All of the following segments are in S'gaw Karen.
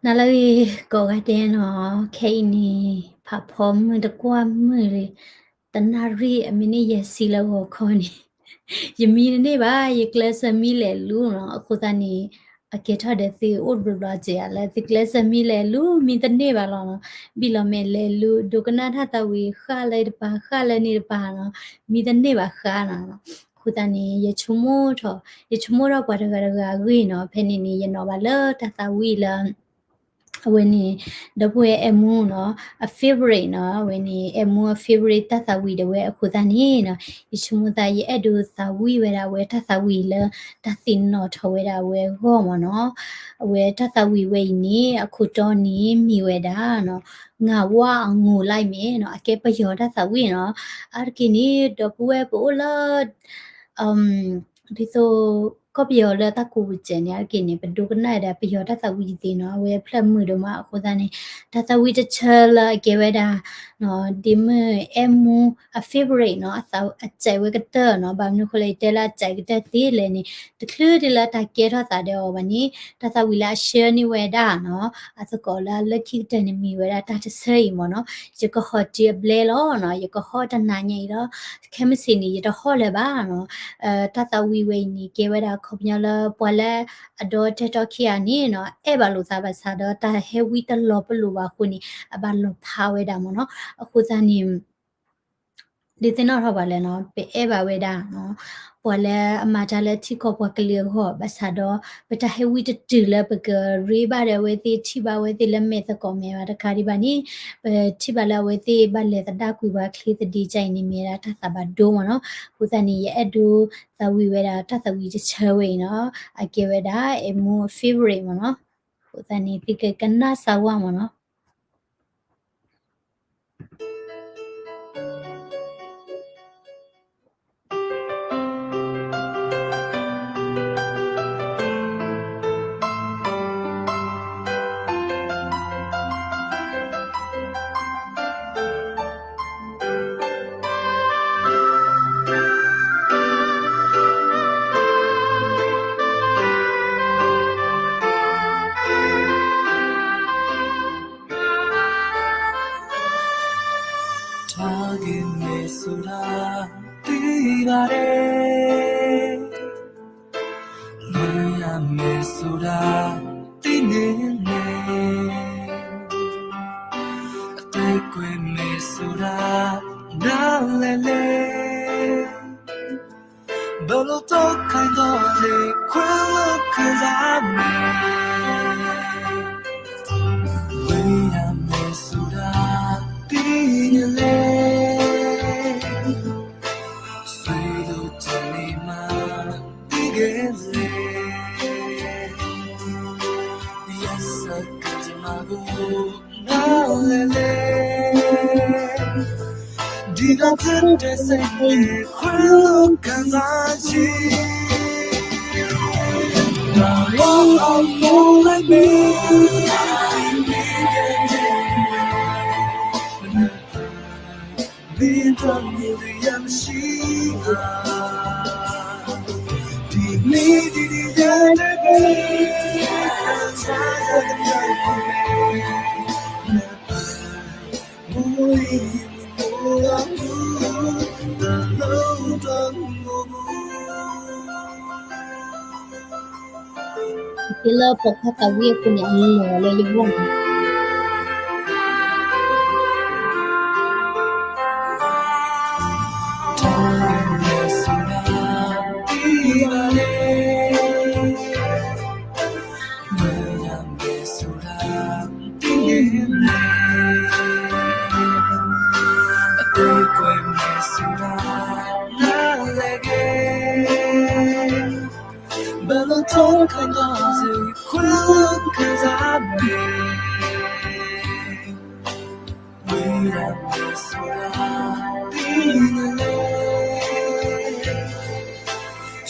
နၤလၢဂ့ၤကိးဂၤဒဲးနီၤ, ခဲအံၤန့ၣ် ဖးဖီမုၢ်တကွၢ်မုၢ်လံ, တနၣ်ရံၣ်အမံးနံးယဲၢ်ဆံလၢဂီၤခီန့ၣ် ယမံတန့ၢ်ဘၣ်, ယကျဲးစၢးမံလဲၤလူနီၤ. အဃိသတးန့ၣ် အကဲထီၣ်ဒီးသုအိၣ်တဘျီဘျီစ့ၢ်ဧါလၢသုကျဲးစၢးမံလဲၤလူ မံတန့ၢ်ဘၣ်လီၤနီၤ. ဘံၣ်လီၤမဲာ်လဲၤလူ ဒိကနၣ်တၢ်သးဝံၣ် ဃၣ်လၢတပၤ ဃၣ်လၢန့ၣ်တပၤနီၤ, မံတန့ၢ်ဘၣ်ဃါနီၤ. အဃိသတးန့ၣ် ယဆိကမိၣ်ထီၣ်, ယဆိကမိၣ်ထီၣ်ပှၤတဂၤတဂၤအဂ့ၢ်နီၤ. ဖဲန့ၣ်န့ၣ် ယနီၣ်ဘၣ်လၢတၢ်သးဝံၣ်လၢ အဝဲန့ၣ် ဒီပုၢ်ဝဲၢ်အဲၣ်မူနီၤ, အ favorite နီၤ, အဝဲန့ၣ် အဲၣ်မူအ favorite တၢ်သးဝံၣ်ဒၣ်ဝဲ. အဃိသတးန့ၣ်နီၤ ယဆိကမိၣ်သး ယအဲၣ်ဒိးသးဝံၣ်ဝဲဒၣ်အဝဲတၢ်သးဝံၣ်လၢ တၢ်သ့ၣ်နီၣ်ထီၣ်ဝဲဒၣ်အဝဲအဂီၢ်မ့ၢ်နီၤ. အဝဲတၢ်သးဝံၣ်ဝဲအံၤန့ၣ် အခိၣ်တီန့ၣ်မ့ၢ်ဝဲဒၣ်နီၤ, ငါဝါအငိုလိုက်မယ်နီၤ, အကဲပယီၤတၢ်သးဝံၣ်နီၤ. အါတက့ၢ်န့ၣ် ဒီပုၢ်ဝဲၢ်ပအိၣ်လၢ ဒ်သိး ကီၢ်ပယီၤလၢတၢ်ကိးပူၤစဲးန့ၣ် အါတက့ၢ်န့ၣ် ပဒိကနၣ်ဝဲဒၣ်ပယီၤတၢ်သးဝံၣ်သ့နီၤ, အဝဲဖျၢၣ်မုာ်ဒိၣ်မး. အဃိသတးန့ၣ် တၢ်သးဝံၣ်တဆၢလၢအကဲဝဲဒၣ် ဒ်မုၢ်အဲၣ်မူအ favorite နီၤ, အစဲးဝဲကတၢၢ်နီၤ. ဘၣ်မနုၤအဃိလဲၣ် ယတဲလၢအစဲးကတၢၢ်သ့လဲၣ်န့ၣ် တချုးဒ်လၢတၢ်ကဲထီၣ်သးဒီးအီၤဘၣ်န့ၣ် တၢ်သးဝံၣ်လၢအဆှၢန့ၢ်ဝဲဒၣ်နီၤ, အသကိးလၢအလၢခံကတၢၢ်န့ၣ်မ့ၢ်ဝဲဒၣ်တၢ်တဆၢအံၤမ့ၢ်နီၤ. ယကဟီၣ်တုၤအဘျဲလီၤနီၤ, ယကဟီၣ်တနၤညါအံၤဒီး ခဲမုၢ်ဆ့ၣ်န့ၣ် ယတဟီၣ်လၢၤဘၣ်နီၤ. တၢ်သးဝံၣ်ဝဲအံၤန့ၣ် ကဲဝဲဒၣ်အခီပညီလၢပှၤလၢအဒီတဲာ်တီခံဂၤန့ၣ်နီၤ အဲၣ်ဘၣ်လိာ်သးဘၣ်ဆၣ်ဒီး တၢ်ဟဲဝံတလီၤပလိာ်ဘၣ်အဃိန့ၣ် အဘၣ်လီၤဖးဝဲဒၣ်မ့ၢ်နီၤ. အဃိသတးန့ၣ် ဒုးသ့ၣ်နီၣ်ထီၣ်ပှၤလဲၣ်နီၤ, ပအဲၣ်ဘၣ်ဝဲဒၣ် ပှၤလၢအမၤတၢ်လၢထံကီၢ်ပှၤကလုာ်အဂီၢ် ဘၣ်ဆၣ်ဒီး ပတၢ်ဟဲဝံတတုၤလၢပကရ့ဘၣ်ဒီးအဝဲသ့ၣ် ထံၣ်ဘၣ်အဝဲသ့ၣ်လၢမဲာ်သကိးမဲာ်ဘၣ်တခါဒံးဘၣ်န့ၣ် ပထံၣ်ဘၣ်လၢအဝဲသ့ၣ်ဘၣ်လဲၤသဒၣ်ကွံာ်ပှၤချ့သဒံးကါအံၤန့ၣ် မ့ၢ်ဝဲဒၣ်တၢ်သးဘၣ်ဒိမ့ၢ်နီၤ. အဃိသတးန့ၣ် ယအဲၣ်ဒိးသးဝံၣ်ဝဲဒၣ်တၢ်သးဝံၣ်တဆၢဝဲအံၤနီၤ, အကဲဝဲဒၣ် အဲၣ်မူ favorite မ့ၢ်နီၤ. အဃိသတးန့ၣ် သုကကနၣ်စၢ်ဝါမ့ၢ်နီၤ. တၢ်ဂ့ၢ်မ့ၢ်စိတၢ်သ့ဒၣ်လဲၣ်, လွံၢ်ယၤမ့ၢ်စိတၢ်သ့န့ၣ်လဲၣ်, အတဲကွဲးမ့ၢ်စိတၢ်ဒၣ်လဲၣ်လဲၣ်, ဘၣ်လိၣ်တီခါဒီးလၢခွဲးလၢခၢၣ်သးမ့ၢ်, လွံၢ်ယၤမ့ၢ်စိတၢ်သ့န့ၣ်လဲၣ်, စိတၢ်တလ့ၢ်မးသ့ကလဲၣ်, ယဆၢကတီၢ်မၤဂိၢ်ဒၣ်လဲၣ်လဲၣ်, ဒ်တၢ်တဲစ့ၢ်ကီး ခွဲးလၢခၢၣ်သးက့ၤ, တၢ်လီၤအီၤမိၢ်လၢမ့ၢ် မ့ၢ်တၢ်မ့ၢ်လၢယၤမ့ၢ်ဆံးဧါ, ဒ်မ့ၢ်ဒ်ယတဲဘၣ်, ကစၢ်ယွၤကတၢၢ်န့ၣ် တၢ်လီၤတၢ်မူ တၢ်လီၤလီၤလၢယဂီၢ်န့ၣ် အတဲကွဲးမ့ၢ်စိတၢ်ဒၣ်လဲၣ်လဲၣ်, ဘၣ်လိၣ်တီခါဒီးလၢခွဲးလၢခၢၣ်သးမ့ၢ်, လွံၢ်ယၤမ့ၢ်စိတၢ်သ့န့ၣ်လဲၣ်,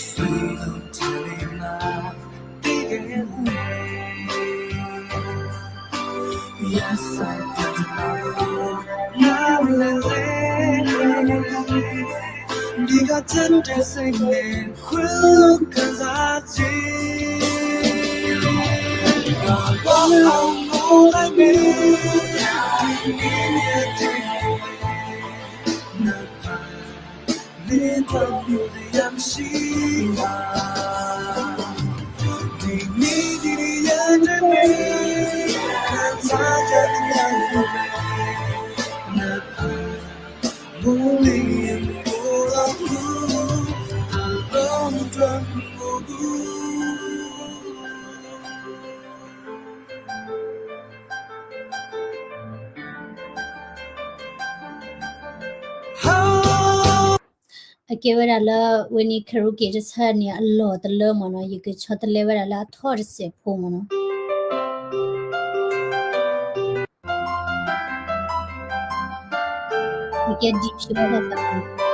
စိတၢ်တလ့ၢ်မးသ့ကလဲၣ်, ယဆၢကတီၢ်မၤဂိၢ်ဒၣ်လဲၣ်လဲၣ်, ဒ်တၢ်တဲစ့ၢ်ကီး ခွဲးလၢခၢၣ်သးက့ၤ အကဲဝဲဒၣ်လၢ ဝဲန့ၣ် karaoke တဆၢန့ၣ် အလီၢ်တလၢမ့ၢ်နီၤ, ယကဆီတလဲဝဲဒၣ်လၢအထီတစဲးဖိမ့ၢ်နီၤ. ယကဲ deep ဆူဝဲဒၣ်သး တစူၤ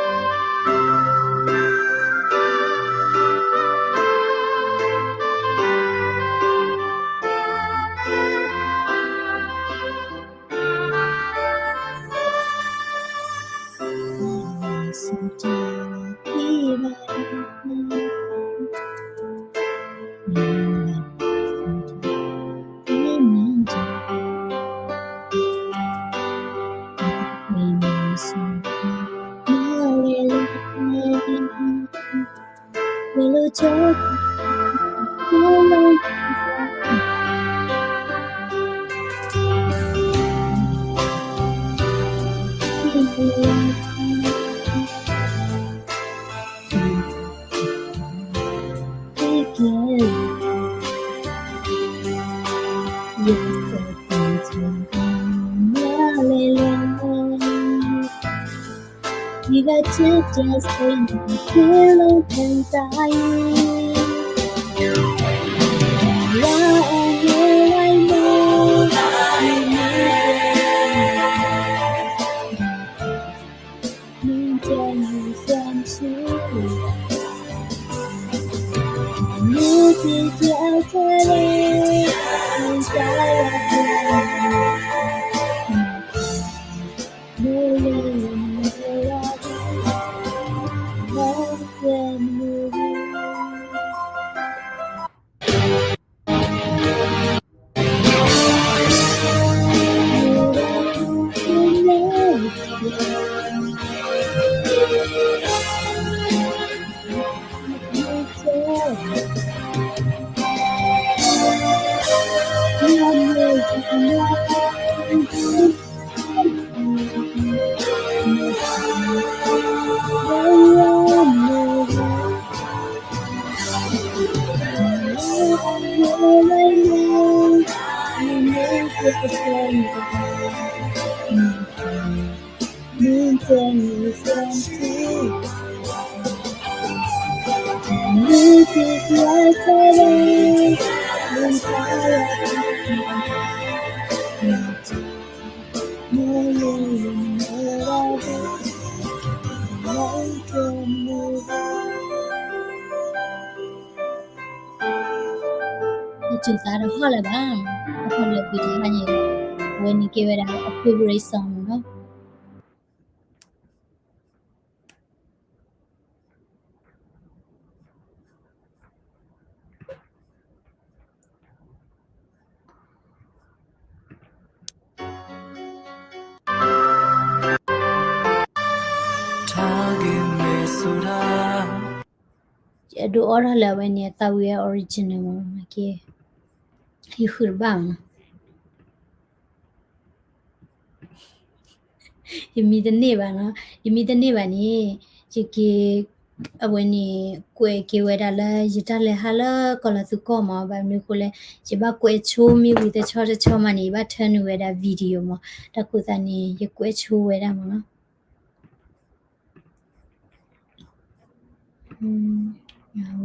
သးတဟီၣ်လၢၤဘၣ်, တဟီၣ်လၢၤဘၣ်တဟါန့ၣ်, အဝဲန့ၣ်ကဲဝဲဒၣ်အ favorite song မ့ၢ်နီၤ. ယဒုးအိၣ်ထီၣ်လၢအဝဲန့ၣ် သးဝံၣ် original မ့ၢ်နီၤ, ကဲ, ယဃုတဘၣ်မ့ၢ်နီၤ. ယမံတန့ၢ်ဘၣ်နီၤ, ယမံတန့ၢ်ဘၣ်န့ၣ်, ယက့ၤ, အဝဲန့ၣ် ကွဲးက့ၤဝဲဒၣ်လၢ ယတၢ်လဲၤဟးလၢကီၢ်လီၤသူကီၢ်မး, ဘၣ်မနုၤအဃိလဲၣ်, ယဘၣ်ကွဲးဆိမ့ၢ်ဝံၤတဆီတဆီမးန့ၣ် ယဘၣ်ထၢနုာ်ဝဲဒၣ် video မး, တၢ်ဃိသတးန့ၣ် ယကွဲးဆိဝဲဒၣ်မးနီၤ.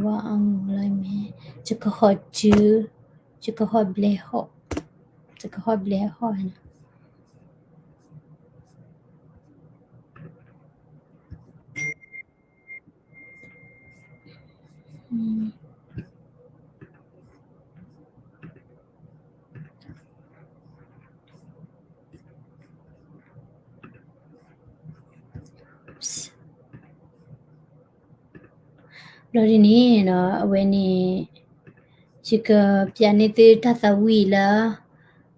ဝါအငိၢ်လၢမဲ, ယကဟီၣ်တု, ယကဟီၣ်ဘျဲးဟီၣ်, ယကဟီၣ်ဘျဲးဟီၣ်န့ၣ်. ဘျီဒ်န့ၣ်နီၤ အဝဲန့ၣ် ယကပျးန့ၢ်သုတၢ်သးဝံၣ်လၢ,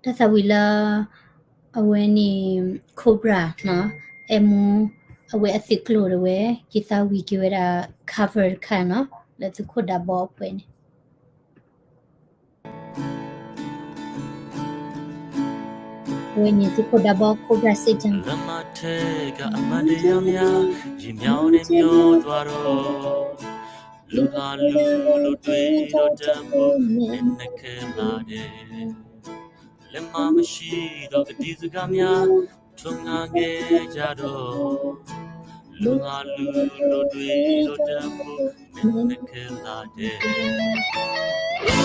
တၢ်သးဝံၣ်လၢ အဝဲန့ၣ် Cobra နီၤ, အဲၣ်မူ အဝဲအသုးကျိၤဒၣ်ဝဲ ယသးဝံၣ်က့ၤဝဲဒၣ် cover တခါနီၤ လၢသုးခိၣ်ဒးဘီအပှဲၤန့ၣ် အဝဲန့ၣ်သုးခိၣ်ဒးဘီ Cobra စ့ၢ်ကီး လၢမၤထဲကမၤတယီမး ယမျီန့ၣ်မျီဒွးဒီး လူၤဟးလူၤလိာ်တွံၢ်ဒီးတၢ်ဖိန့ၣ်နကမၤဒဲး လဲၤမၤမၤဆံးဒီးကဒံစဂၤမး ထိၣ်ငါကဲယၤဒီး လူၤဟးလူၤလိာ်တွံၢ်ဒီးတၢ်ဖိန့ၣ်နကမၤဒဲး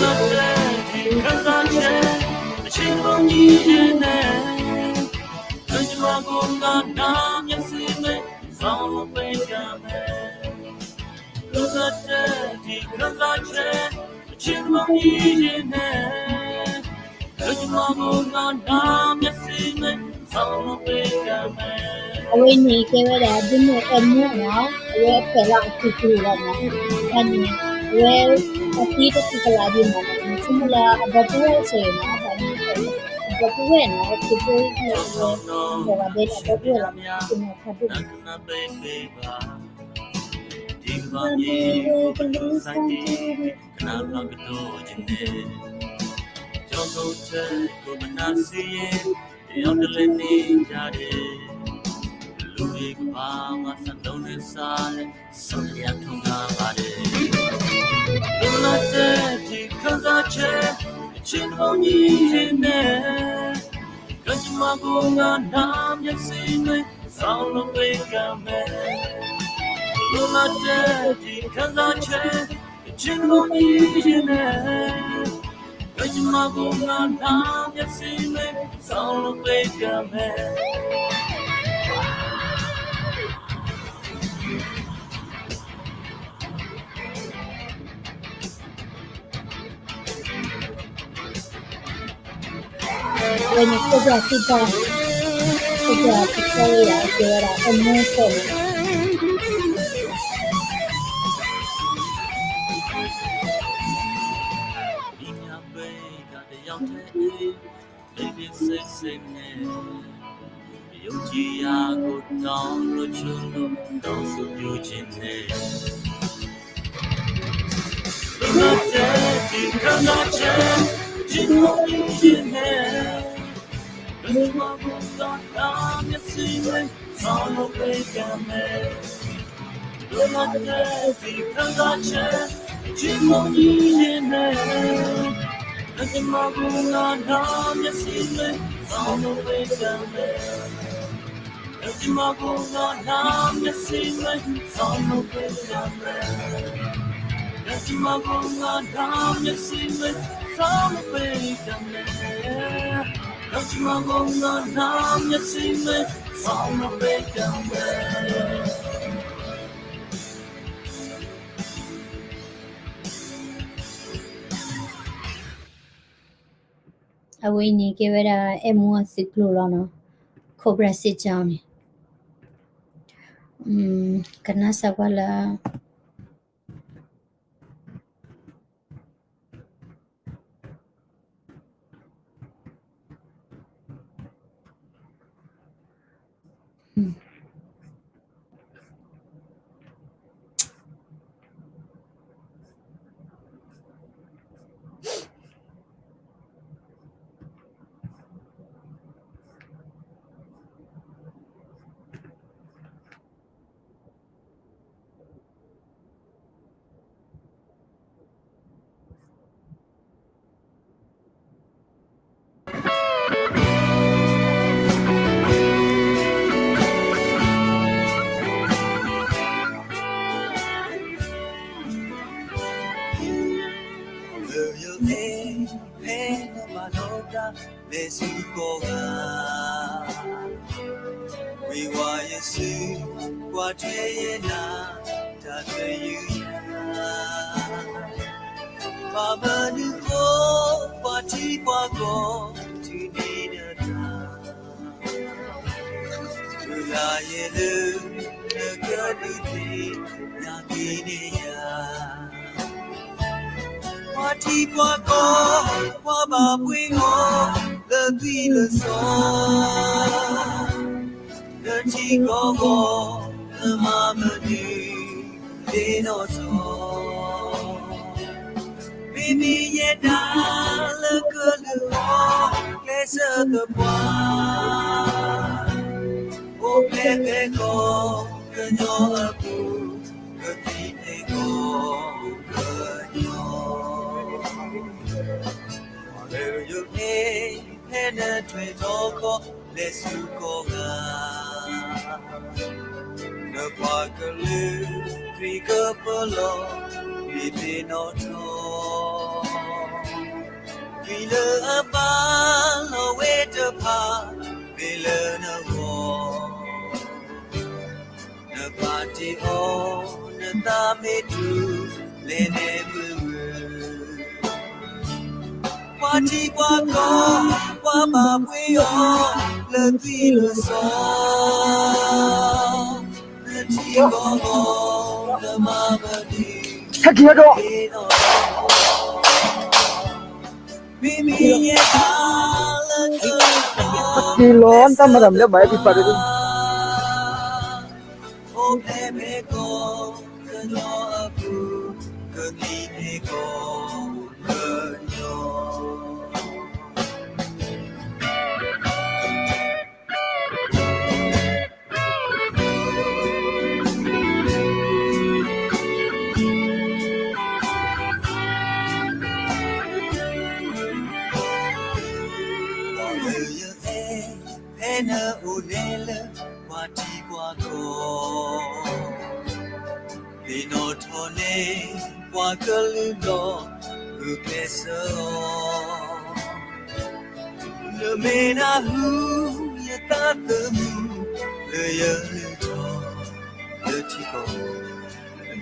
လၢတဲဒံးခၢၣ်သးဆဲး အဆ့ကဘီနံၤယဲၢ်န့ၣ် ကယမၤကိးဂၤနၤမျၢ်စံးမ့ၢ် စီၤလီၤပှဲၤကမဲ လၢတဲဒံးခၢၣ်သးဆဲး အဆ့ကဘီနံၤယဲၢ်န့ၣ် ကယမၤကိးဂၤနၤမျၢ်စံးမ့ၢ် စီၤလီၤပှဲၤကမဲ အဝဲန့ၣ်ကဲဝဲဒၣ် ဒ်န့ၣ်အဲၣ်မူနီၤ အဝဲအဖျဲၣ်လီၤအသုးကျိၤလီၤနီၤ ဘၣ်န့ၣ် အဝဲ အသံတပူၤကလာ်ဒံးမးနီၤ မ့ၢ်ဆိကမိၣ်လၢအဒီပုၢ်ဝဲၢ်စ့ၢ်နီၤ ဘၣ်န့ၣ် အဒီပုၢ်ဝဲၢ်နီၤ အသုးဖိလၢအဝဲ ဒီးဂၤဒဲးန့ၣ် အဒီပုၢ်ဝဲၢ်လီၤနီၤ ကနၢ်ဖးဒိၣ် ဒ်ကဘၣ်မ့ၢ် ကလူးစါတံၢ် ကနၣ်လီၤကဒီးယန့ၣ် ကၠီကီၢ်ထဲကိးမနၤစံယဲၢ် တယီတလဲန့ၣ်ယၤဒဲး လူၤဟံၣ်ကဘၣ်မၤစၢၤဒိးန့ၢ်စါလဲၣ် စီၤကယၤထိၣ်ဂၤဘၣ်ဒဲး လၢတဲဒံးခၢၣ်သးဆဲး အဆ့ကဘီနံၤယဲၢ်န့ၣ် ကယမၤကိးဂၤနၤမျၢ်စံးမ့ၢ် စီၤလီၤပှဲၤကမဲ လၢတဲဒံးခၢၣ်သးဆဲး အဆ့ကဘီနံၤယဲၢ်န့ၣ် ကယမၤကိးဂၤနၤမျၢ်စံးမ့ၢ် စီၤလီၤပှဲၤကမဲ ဝဲန့ၣ် Cobra စ့ၢ်ကီး Cobra တခီဝဲဒၣ် ကဲဝဲဒၣ် အမူဖဲန့ၣ် ဒ်ညါပှဲၤဂၤတယီထဲအံၤ ဘ့ဘ့စ့စ့န့ၣ် ယိၤကံယၤကိးတီၤလိာ်ဆိလိာ် ဒီးစူးပျူးက့ၤန့ၣ် လၢတဲဒံးခၢၣ်သးဆဲး အဆ့ကဘီနံၤယဲၢ်န့ၣ် ကယမၤကိးဂၤနၤမျၢ်စံးမ့ၢ် စီၤလီၤပှဲၤကမဲ လၢတဲဒံးခၢၣ်သးဆဲး အဆ့ကဘီနံၤယဲၢ်န့ၣ် ကယမၤကိးဂၤနၤမျၢ်စံးမ့ၢ် စီၤလီၤပှဲၤကမဲ ကယမၤကိးဂၤနၤမျၢ်စံးမ့ၢ် စီၤလီၤပှဲၤကမဲ ကယမၤကိးဂၤနၤမျၢ်စံးမ့ၢ် စီၤလီၤပှဲၤကမဲ ကယမၤကိးဂၤနၤမျၢ်စံးမ့ၢ် စီၤလီၤပှဲၤကမဲ အဝဲအံၤန့ၣ် ကဲဝဲဒၣ် အဲၣ်မူအသုးကျိၤလီၤနီၤ Cobra စ့ၢ်ကီးန့ၣ် ကနၣ်စၢ်ကွၢ်လၢလၢယအိၣ်ဖဲနဘၣ်နီတၢ် လဲၤဆူကိးဂၤ, ဝံၤဝါယစု ကွၢ်ထွဲယဲနၤ တၢ်တယုၢ်ယၤ, ဘၣ်မနုၤဃိ ပှၤထံပှၤကီၢ် တုၤန့ၣ်ဒီးတၢ် မုၢ်လၢ်ယဲလၢ နကဒုးသ့ၣ်ညါက့ၤန့ၢ်ယၤ, ပှၤ ပှၤထံပှၤကီၢ်, ပှၤဘၣ်ပှ့ၤအီၤလၢသွံၣ်လၢစီၤ, နထံကီၢ်ဂီၤ, နမၤမနုၤသ့ၣ်နီၣ်ထီၣ်, မ့မ့ၢ်ယဲဒၣ်လၢကလုၢ်အီၤ ကျဲးစၢးသပှၢ်, အိၣ်ဖျဲၣ်ဖဲကီၢ်ကညီအပူၤ, ကသံၣ်ဖဲကီၢ်ကညီ လၢယအဲၣ်ဖဲနထွဲထီၣ်ခီ လဲၤဆူကီၢ်ဂၤ, နပှၤကလုာ်သွံၣ်ကပၢၤလီၤ မ့ၢ်သ့ၣ်နီၣ်ထီၣ်, သွံၣ်လၢအဘၣ်လီၤဝဲတဖၣ် မ့ၢ်လၢနဂီၢ် နဘၣ်တ့အီၤ နသးမ့ၢ်တူၢ် လဲၤနဲမုာ်မုာ်, ပှၤထံပှၤကီၢ်, ပှၤဘၣ်ပှ့ၤအီၤလၢသွံၣ်လၢစီၤ, နထံကီၢ်ဂီၤ နမၤမနုၤ ဟဲက့ၤဟဲက့ၤ မ့မ့ၢ်ယဲဒၣ်လၢက က့ၤလီၤ တၢ်မၤတၢ်မနုၤဘၣ် ဟဲက့ၤပာ်ဒီး အိၣ်ဖျဲၣ်ဖဲကီၢ်ကညီအပူၤ, ကသံၣ်ဖဲကီၢ်ကညီ ပှၤလၢယအဲၣ် ဖဲနအိၣ်န့ၣ်လၢ ပှၤထံပှၤကီၢ်, သ့ၣ်နီၣ်ထီၣ်န့ၣ် ပှၤကလုာ်ဒီး ဂုာ်ကျဲးစၢးအီၤ, လၢမ့ၢ်နၢ်ဟူ ယသးသမူ လၢယလုၢ်ထီၣ် လၢထံကီၢ်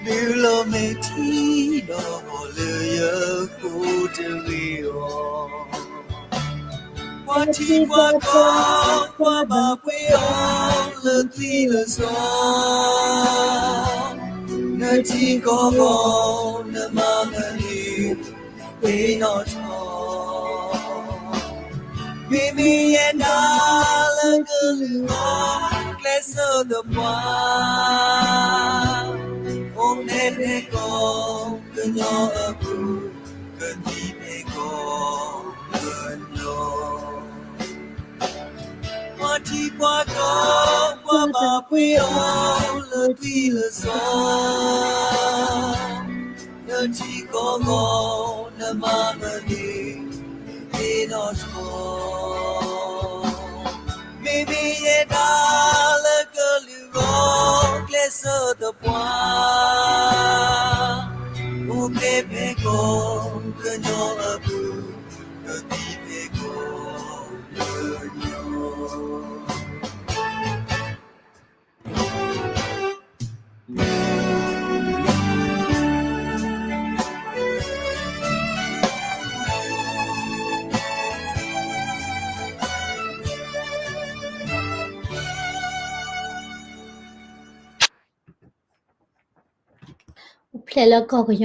ဒုးလီၤမဲာ်ထံဒီး လၢယဃိတဂ့ၤအီၤ, ပှၤထံပှၤကီၢ် ပှၤဘၣ်ပှ့ၤအီၤလၢသွံၣ်လၢစီၤ, နထံကီၢ်ဂီၤ နမၤမနုၤ သ့ၣ်နီၣ်ထီၣ်, မ့မ့ၢ်ယဲဒၣ်လၢကလုၢ်အီၤ ကျဲးစၢးသပှၢ်, အိၣ်ဖျဲၣ်ဖဲကီၢ်ကညီအပူၤ, ကသံၣ်ဖဲကီၢ်ကညီ ပှၤထံပှၤကီၢ် ပှၤဘၣ်ပှ့ၤအီၤလၢသွံၣ်လၢစီၤ, နထံကီၢ်ဂီၤ နမၤမနုၤ သ့ၣ်နီၣ်ထီၣ်, မ့မ့ၢ်ယဲဒၣ်လၢကလုၢ်အီၤ ကျဲးစၢးသပှၢ်, အိၣ်ဖျဲၣ်ဖဲကီၢ်ကညီအပူၤ, ကသံၣ်ဖဲကီၢ်ကညီ အိၣ်ဖျဲၣ်လၢကီၢ်ကညီ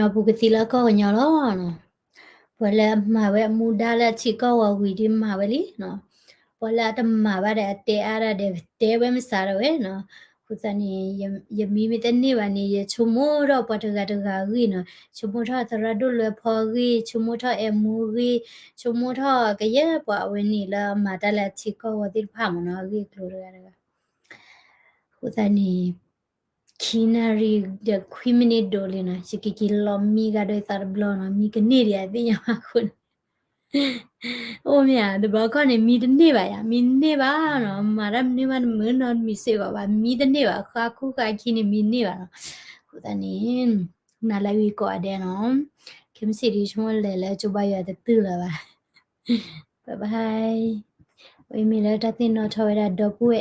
ပူၤ ကသံၣ်လၢကီၢ်ကညီလီၤ. ပှၤလၢအမၤဝဲအမူဒါလၢအထံကီၢ်ဂီၤဝံၤဒီးမၤဝဲလံနီၤ, ပှၤလၢအတမၤဘၣ်ဒီးအတဲအါဒၣ်ဒီး တဲဝဲမစးဒၣ်ဝဲနီၤ. အဃိသတးန့ၣ် ယမံမ့ၢ်တန့ၢ်ဘၣ်န့ၣ် ယဆိကမိၣ်ထီၣ်ပှၤတဂၤတဂၤအဂ့ၢ်နီၤ, ဆိကမိၣ်ထီၣ်သရၣ်ဒိၣ်လွဲဖီအဂ့ၢ်, ဆိကမိၣ်ထီၣ်အဲၣ်မူအဂ့ၢ်, ဆိကမိၣ်ထီၣ်ကယဲၢ်ပှၤအဝဲန့ၣ်လၢအမၤတၢ်လၢအထံကီၢ်ဂီၤသ့ၣ်တဖၣ်မ့ၢ်နီၤ, အဂ့ၢ်အကျိၤတဂၤတဂၤ. အဃိသတးန့ၣ် ခံနၣ်ရံၣ်ဒီးခွံမံးနံးဒိၣ်လံနီၤ, ယကက့ၤလီၤမံဂၤဒီးသးတဘျီနီၤ, မံကန့ၢ်ဒံးအသ့ၣ်ညါဘၣ်အဃိန့ၣ်, အိၣ်မ့ၢ်ဧါ, တဘျီခီန့ၣ် မံတန့ၢ်ဘၣ်ယၤ, မံတန့ၢ်ဘၣ်နီၤ, မၤတၢ်မနုၤမးတမုာ်နီတမံၤစ့ၢ်ကီးဘၣ်, မံတန့ၢ်ဘၣ်, ဃါခူဃါခံန့ၣ် မံတန့ၢ်ဘၣ်နီၤ. အဃိသတးန့ၣ် နၤလၢအဂ့ၤကိးဂၤဒဲးနီၤ, ခဲမုၢ်ဆ့ၣ်ဒုးဆိကမိၣ်လဲၤလၢကၠိဘါယွၤတတုၤလၢၤဘၣ်. Bye bye. အဝဲမ့ၢ်လၢတၢ်သ့ၣ်နီၣ်ထီၣ်ဝဲဒၣ်ဒီပုၢ်ဝဲၢ်